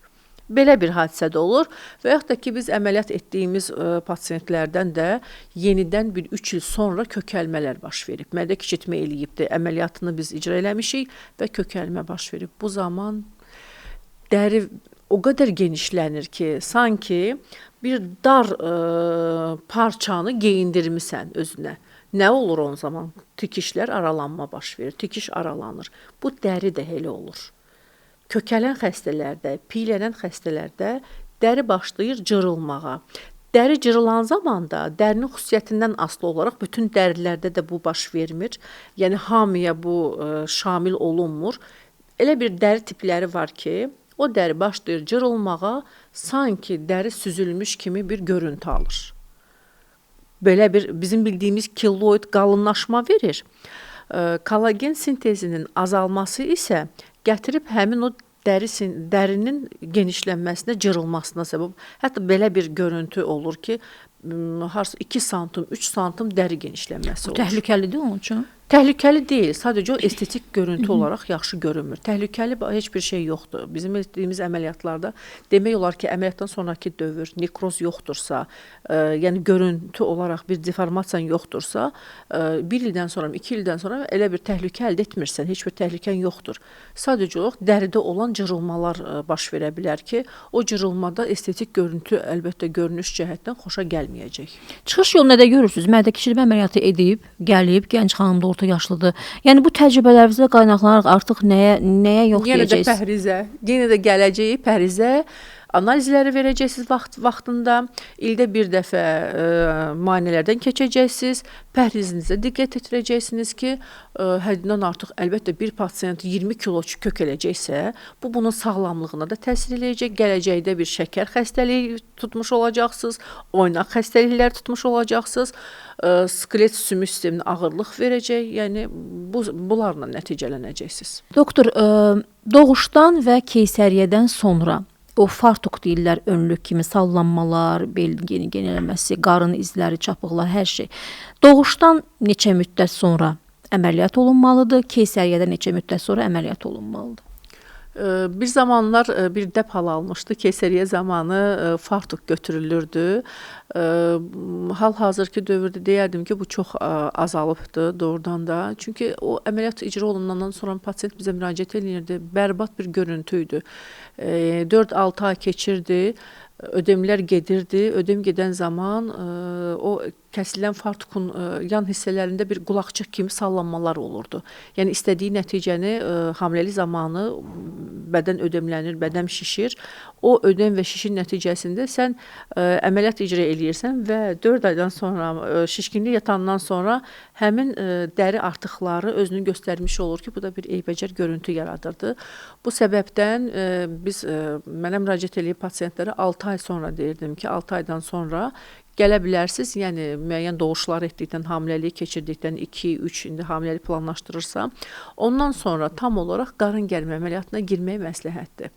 Belə bir hadisə də olur və yaxud da ki, biz əməliyyat etdiyimiz pasientlərdən də yenidən bir 3 il sonra kökəlmələr baş verib. Mədə kiçiltmə eləyibdir, əməliyyatını biz icra eləmişik və kökəlmə baş verib. Bu zaman dəri o qədər genişlənir ki, sanki bir dar parçanı geyindirmisən özünə. Nə olur o zaman? Tikişlər aralanma baş verir, tikiş aralanır. Bu dəri də elə olur. Kökələn xəstələrdə, piylənən xəstələrdə dəri başlayır cırılmağa. Dəri cırılan zaman da dərinin xüsusiyyətindən asılı olaraq bütün dərilərdə də bu baş vermir. Yəni hamıya bu şamil olunmur. Elə bir dəri tipləri var ki, o dəri başlayır cırılmağa, sanki dəri süzülmüş kimi bir görüntü alır. Belə bir bizim bildiyimiz kiloid qalınlaşma verir. Kollagen sintezinin azalması isə gətirib həmin o dərinin genişlənməsinə, cırılmasına səbəb. Hətta belə bir görüntü olur ki, harasa 2 santim, 3 santim dəri genişlənməsi olur. Bu təhlükəlidir onun üçün? Təhlükəli deyil, sadəcə o estetik görüntü olaraq yaxşı görünmür. Təhlükəli heç bir şey yoxdur. Bizim etdiyimiz əməliyyatlarda demək olar ki, əməliyyatdan sonraki dövr nekroz yoxdursa, yəni görüntü olaraq bir deformasiyan yoxdursa, 1 ildən sonra, 2 ildən sonra elə bir təhlükə əldə etmirsən, heç bir təhlükən yoxdur. Sadəcə olaraq dəridə olan cırılmalar baş verə bilər ki, o cırılmada estetik görüntü əlbəttə görünüş cəhətdən xoşa gəlməyəcək. Çıxış yolu nədə görürsünüz? Mədə kiçilmə əməliyyatı edib, gəlib, gənc xanım da orta yaşlıdır. Yəni bu təcrübələrinizə qaynaqlanaraq artıq nəyə yox yenə deyəcəksiniz? Yenə də pəhrizə, yenə də gələcəyi pəhrizə. Analizləri verəcəksiniz vaxtında, ildə bir dəfə müayinələrdən keçəcəksiniz, pəhrizinizə diqqət yetirəcəksiniz ki, həddindən artıq əlbəttə bir pasiyent 20 kilo kök eləcəksə, bu bunun sağlamlığına da təsir eləyəcək. Gələcəkdə bir şəkər xəstəliyi tutmuş olacaqsınız, oynaq xəstəlikləri tutmuş olacaqsınız, skelet sümük sisteminə ağırlıq verəcək, yəni bunlarla nəticələnəcəksiniz. Doktor, doğuşdan və keysəriyyədən sonra o fartuk deyirlər, önlük kimi sallanmalar, bel genişlənməsi, qarın izləri, çapıqlar, hər şey. Doğuşdan neçə müddət sonra əməliyyat olunmalıdır? Keysəriyyədən neçə müddət sonra əməliyyat olunmalıdır? Bir zamanlar bir dəb hal almışdı. Keysəriyyə zamanı fartuk götürülürdü. Hal-hazırki dövrdə deyərdim ki, bu çox azalıbdır doğrudan da. Çünki o əməliyyat icra olunandan sonra pasiyent bizə müraciət eləyirdi. Bərbad bir görüntü idi. 4-6 ay keçirdi. Ödemlər gedirdi. Ödem gedən zaman o kəsilən fartukun yan hissələrində bir qulaqçıq kimi sallanmalar olurdu. Yəni istədiyi nəticəni hamiləlik zamanı bədən ödemlənir, bədən şişir. O ödem və şişin nəticəsində sən əməliyyat icra eləyirsən və 4 aydan sonra şişkinlik yatandan sonra həmin dəri artıqları özünü göstərmiş olur ki, bu da bir eybəcər görüntü yaradırdı. Bu səbəbdən biz mənə müraciət eləyib pasiyentlərə 6 ay sonra deyirdim ki, 6 aydan sonra gələ bilərsiniz, yəni müəyyən doğuşlar etdikdən, hamiləliyi keçirdikdən 2-3 indi hamiləlik planlaşdırırsa, ondan sonra tam olaraq qarın gərmə əməliyyatına girmək məsləhətdir.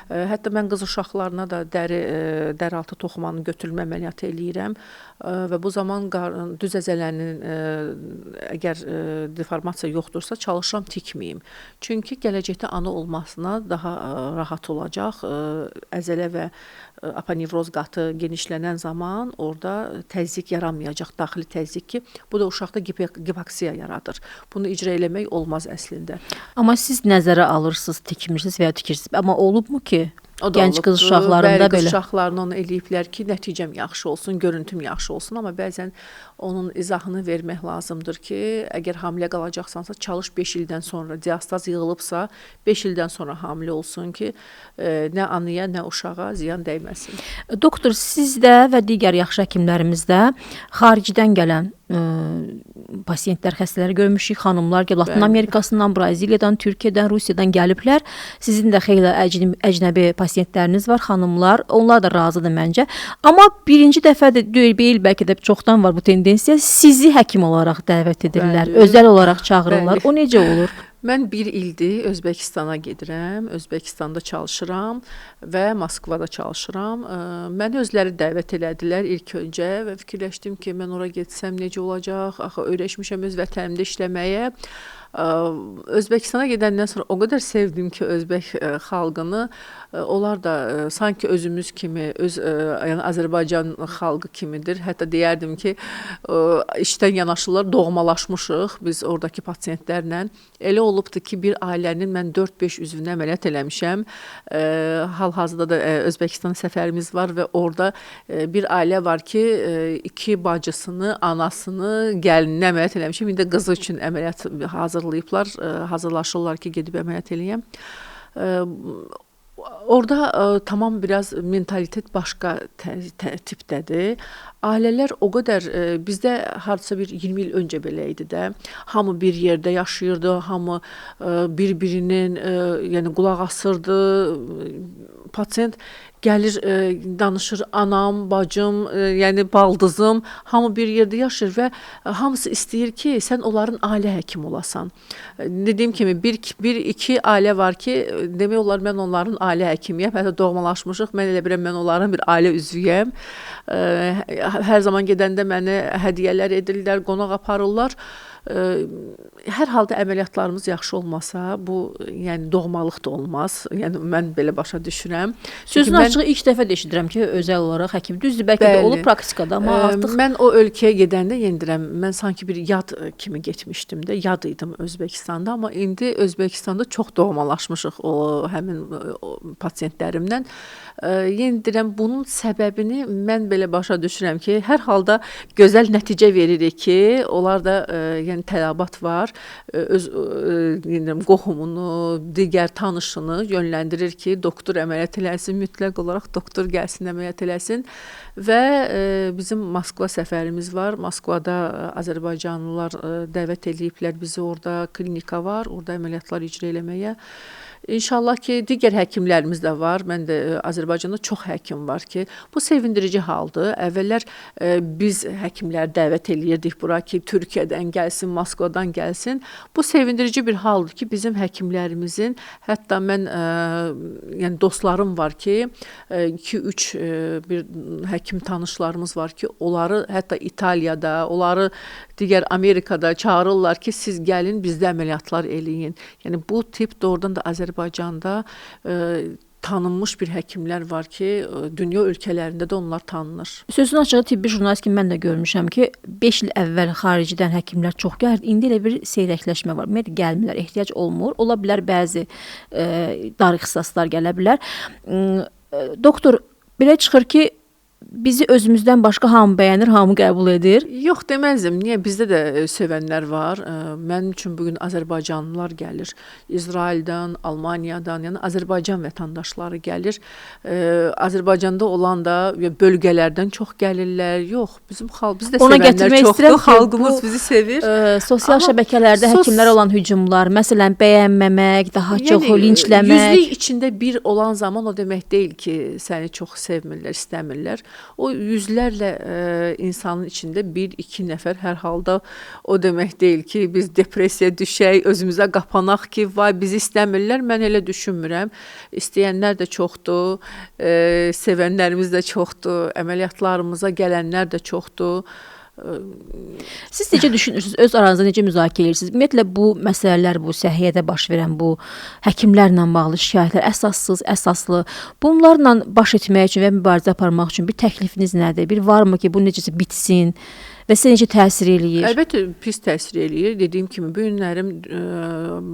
Hətta mən qız uşaqlarına da dərialtı toxumanın götürülmə əməliyyatı eləyirəm və bu zaman qarın düz əzələnin əgər deformasiya yoxdursa, çalışıram tikməyim. Çünki gələcəkdə ana olmasına daha rahat olacaq. Əzələ və aponevroz qatı genişlənən zaman orada təzyiq yaranmayacaq, daxili təzyiq ki, bu da uşaqda gipoksiya yaradır. Bunu icra eləmək olmaz əslində. Amma siz nəzərə alırsınız, tikmirsiniz və ya tikirsiniz. Amma olubmu ki, gənc qız uşaqlarında belə? Bəli, qız uşaqlarını onu eləyiblər ki, nəticəm yaxşı olsun, görüntüm yaxşı olsun, amma bəzən onun izahını vermək lazımdır ki, əgər hamilə qalacaqsansa, çalış 5 ildən sonra, diastaz yığılıbsa, 5 ildən sonra hamilə olsun ki, nə anaya, nə uşağa ziyan dəyməsin. Doktor, sizdə və digər yaxşı həkimlərimizdə xaricdən gələn pasiyentlər, xəstələri görmüşük, xanımlar ki, Latın Amerikasından, Braziliyadan, Türkiyədən, Rusiyadan gəliblər. Sizin də xeyli əcnəbi pasiyentləriniz var, xanımlar. Onlar da razıdır məncə. Amma birinci dəfədir, deyil, bəlkə də çoxdan var bu tendensiya, sizi həkim olaraq dəvət edirlər, bəli, özəl olaraq çağırırlar. Bəli. O necə olur? Mən bir ildir Özbəkistana gedirəm, Özbəkistanda çalışıram və Moskvada çalışıram. Məni özləri dəvət elədilər ilk öncə və fikirləşdim ki, mən ora getsəm necə olacaq, axı öyrəşmişəm öz vətənimdə işləməyə. Özbəkistana gedəndən sonra o qədər sevdim ki, özbək xalqını, onlar da sanki özümüz kimi, yəni Azərbaycan xalqı kimidir. Hətta deyərdim ki, işdən yanaşırlar, doğmalaşmışıq biz oradakı pasiyentlərlə. Elə olubdur ki, bir ailənin mən 4-5 üzvünə əməliyyat eləmişəm. Hal-hazırda da Özbəkistan səfərimiz var və orada bir ailə var ki, 2 bacısını, anasını, gəlinini əməliyyat eləmişəm. İndi qızı üçün əməliyyat hazırlayıblar, hazırlaşırlar ki, gedib əməliyyat eləyəm. Orada tamam biraz mentalitet başqa tipdədir. Ailələr o qədər, bizdə hardasa bir 20 il öncə belə idi də. Hamı bir yerdə yaşayırdı, hamı bir-birinin yəni qulaq asırdı. Pasiyent gəlir, danışır, anam, bacım, yəni baldızım, hamı bir yerdə yaşayır və hamısı istəyir ki, sən onların ailə həkimi olasan. Dediyim kimi, bir iki ailə var ki, demək olar mən onların ailə həkimiyəm, hətta doğmalaşmışıq, mən elə bilirəm, mən onların bir ailə üzvüyəm. Hər zaman gedəndə məni hədiyyələr edirlər, qonaq aparırlar. Hər halda əməliyyatlarımız yaxşı olmasa, bu yəni doğmalıq da olmaz. Yəni mən belə başa düşürəm. Sözün açığı ilk dəfə də eşidirəm ki, özəl olaraq həkim. Düzdür, bəlkə də olub praktikada, amma artıq mən o ölkəyə gedəndə yenə deyirəm, mən sanki bir yad kimi getmişdim də, yad idim Özbəkistanda, amma indi Özbəkistanda çox doğmalaşmışıq o həmin o pasiyentlərimlə. Yenə deyirəm, bunun səbəbini mən belə başa düşürəm ki, hər halda gözəl nəticə veririk ki, onlar da yəni tələbat var, öz qohumunu, digər tanışını yönləndirir ki, doktor əməliyyat eləsin, mütləq olaraq doktor gəlsin, əməliyyat eləsin və bizim Moskva səfərimiz var. Moskvada Azərbaycanlılar dəvət eləyiblər bizi, orada klinika var, orada əməliyyatlar icra eləməyə. İnşallah ki, digər həkimlərimiz də var. Mən də Azərbaycanda çox həkim var ki, bu sevindirici haldır. Əvvəllər biz həkimləri dəvət eləyirdik bura ki, Türkiyədən gəlsin, Moskvadan gəlsin. Bu sevindirici bir haldır ki, bizim həkimlərimizin, hətta mən yəni dostlarım var ki, 2-3 bir həkim tanışlarımız var ki, onları hətta İtaliyada, onları digər Amerikada çağırırlar ki, siz gəlin bizdə əməliyyatlar eləyin. Yəni bu tip doğrudan da Azərbaycanda tanınmış bir həkimlər var ki, dünya ölkələrində də onlar tanınır. Sözün açığı, tibbi jurnalist kimi mən də görmüşəm ki, 5 il əvvəl xaricdən həkimlər çox gəlirdi. İndi elə bir seyrəkləşmə var. Ümumiyyətlə gəlmirlər, ehtiyac olmur. Ola bilər bəzi dar ixtisaslar gələ bilər. Doktor, belə çıxır ki, bizi özümüzdən başqa hamı bəyənir, hamı qəbul edir. Yox deməzdim. Niyə? Bizdə də sevənlər var. Mənim üçün bugün Azərbaycanlılar gəlir. İsraildən, Almaniyadan, yəni Azərbaycan vətəndaşları gəlir. Azərbaycanda olan da bölgələrdən çox gəlirlər. Yox, bizim xalq, bizdə sevənlər çoxdur. Xalqımız bizi sevir. Sosial şəbəkələrdə həkimlərə olan hücumlar, məsələn, bəyənməmək, daha çox linçləmək. Yüzlük içində bir olan zaman o demək deyil ki, səni çox sevmirlər, istəmirlər. O yüzlərlə insanın içində 1-2 nəfər hər halda o demək deyil ki, biz depressiyaya düşək, özümüzə qapanaq ki, vay bizi istəmirlər. Mən elə düşünmürəm. İstəyənlər də çoxdur, sevənlərimiz də çoxdur, əməliyyatlarımıza gələnlər də çoxdur. Siz necə düşünürsünüz? Öz aranızda necə müzakirə edirsiniz? Ümumiyyətlə bu məsələlər, bu səhiyyədə baş verən bu həkimlərlə bağlı şikayətlər əsassız, əsaslı, bunlarla baş etmək üçün və mübarizə aparmaq üçün bir təklifiniz nədir? Bir varmı ki, bu necəsə bitsin və sizə necə təsir eləyir? Əlbəttə pis təsir eləyir. Dediyim kimi, bu günlərim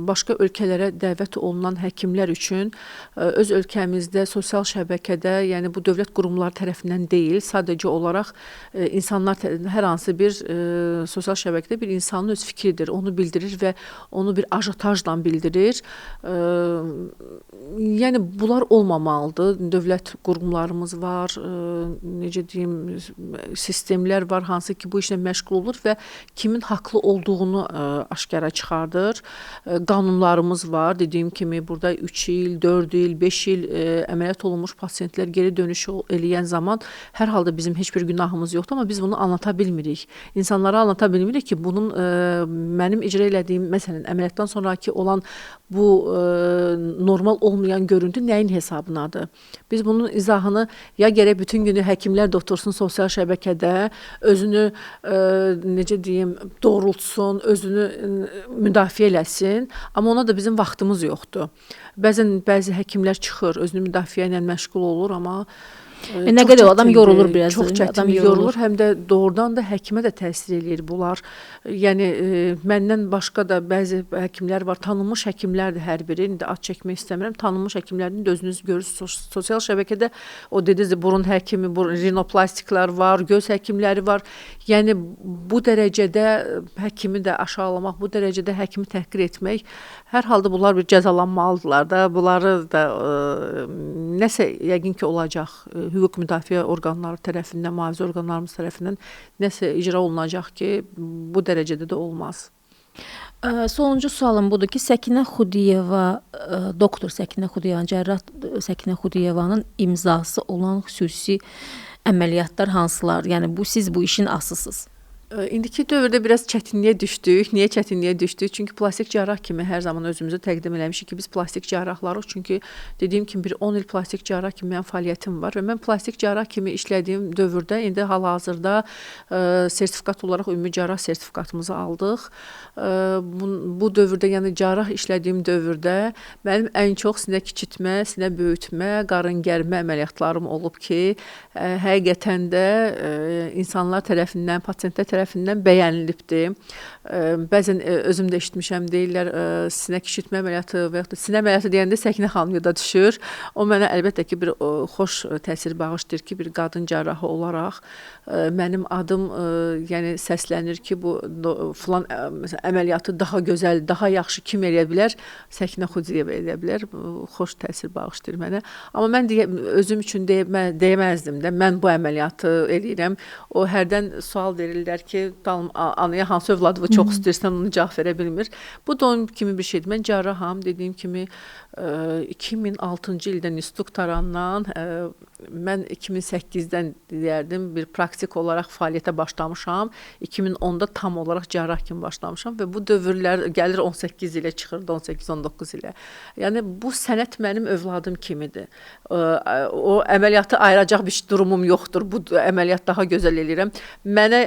başqa ölkələrə dəvət olunan həkimlər üçün öz ölkəmizdə, sosial şəbəkədə, yəni bu dövlət qurumları tərəfindən deyil, sadəcə olaraq insanlar hər hansı bir sosial şəbəkədə bir insanın öz fikridir, onu bildirir və onu bir ajotajla bildirir. Yəni bunlar olmamalıdır. Dövlət qurumlarımız var, necə deyim, sistemlər var, hansı ki, bu işlə məşğul olur və kimin haqlı olduğunu aşkara çıxardır. Qanunlarımız var. Dediyim kimi, burada 3 il, 4 il, 5 il əməliyyat olunmuş pasiyentlər geri dönüş eləyən zaman hər halda bizim heç bir günahımız yoxdur, amma biz bunu anlata bilmirik. İnsanlara anlata bilmirik ki, bunun mənim icra elədiyim, məsələn, əməliyyatdan sonraki olan bu normal olmayan görüntü nəyin hesabınadır? Biz bunun izahını ya gərək bütün günü həkimlər də otursun sosial şəbəkədə, özünü necə deyim, doğrultsun, özünü müdafiə eləsin, amma ona da bizim vaxtımız yoxdur. Bəzən bəzi həkimlər çıxır, özünü müdafiə ilə məşğul olur, amma nə qədər adam yorulur biraz. Çox çətin yorulur, həm də doğrudan da həkimə də təsir eləyir bunlar. Yəni məndən başqa da bəzi həkimlər var, tanınmış həkimlərdir hər biri. İndi ad çəkmək istəmirəm. Tanınmış həkimlərin də özünüz görürsünüz sosial şəbəkədə. O dediniz, burun həkimi, rinoplastiklər var, göz həkimləri var. Yəni bu dərəcədə həkimi də aşağılamaq, bu dərəcədə həkimi təhqir etmək, hər halda bunlar bir cəzalanmalıdırlar da. Bunları da nəsə yəqin ki olacaq. Hüquq müdafiə orqanları tərəfindən, mühafizə orqanlarımız tərəfindən nəsə icra olunacaq ki, bu dərəcədə də olmaz. Sonuncu sualım budur ki, Səkinə Xudiyeva, doktor Səkinə Xudiyeva, cərrah Səkinə Xudiyevanın imzası olan xüsusi əməliyyatlar hansılar? Yəni bu, siz bu işin asısınız. İndiki dövrdə biraz çətinliyə düşdük. Niyə çətinliyə düşdük? Çünki plastik cərrah kimi hər zaman özümüzü təqdim eləmişik ki, biz plastik cərrahlarıq. Çünki dediyim kimi bir 10 il plastik cərrah kimi mənim fəaliyyətim var və mən plastik cərrah kimi işlədiyim dövrdə indi hal-hazırda sertifikat olaraq ümumi cərrah sertifikatımızı aldıq. Bu dövrdə, yəni cərrah işlədiyim dövrdə mənim ən çox sinə kiçiltmə, sinə böyütmə, qarın gərmə əməliyyatlarım olub ki, həqiqətən də insanlar tərəfindən, pasiyentlər tərəfindən tərəfindən bəyənilibdir. Bəzən özüm də eşitmişəm, deyirlər sinə kiçiltmə əməliyyatı və yaxud da sinə əməliyyatı deyəndə Səkinə xanım yada düşür. O mənə əlbəttə ki, bir xoş təsir bağışlayır ki, bir qadın cərrahı olaraq mənim adım yəni səslənir ki, bu filan məsələn əməliyyatı daha gözəl, daha yaxşı kim eləyə bilər? Səkinə Xudiyeva eləyə bilər. Bu xoş təsir bağışlayır mənə. Amma mən özüm üçün deməzdim də, mən bu əməliyyatı eləyirəm. O hərdən sual verirlər ki, anaya hansı övladı çox istəyirsən, onu cavab verə bilmir. Bu da onun kimi bir şeydir. Mən cərraham, dediyim kimi 2006-cı ildən institut qurtarandan mən 2008-dən deyərdim bir praktik olaraq fəaliyyətə başlamışam. 2010-da tam olaraq cərrah kimi başlamışam və bu dövrlər gəlir 18 ilə çıxırdı, 18-19 ilə. Yəni bu sənət mənim övladım kimidir. O əməliyyatı ayıracaq bir durumum yoxdur. Bu əməliyyat daha gözəl eləyirəm. Mənə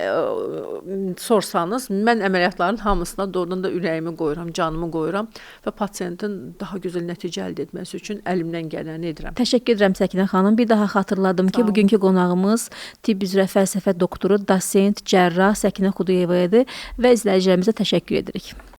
sorsanız, mən əməliyyatların hamısına doğrudan da ürəyimi qoyuram, canımı qoyuram və pasientin daha gözəl nəticə əldə etməsi üçün əlimdən gələni edirəm. Təşəkkür edirəm Səkinə xanım. Bir daha xatırladım ki, bugünkü qonağımız tibb üzrə fəlsəfə doktoru, dosent, cərrah Səkinə Xudiyeva idi və izləyicilərimizə təşəkkür edirik.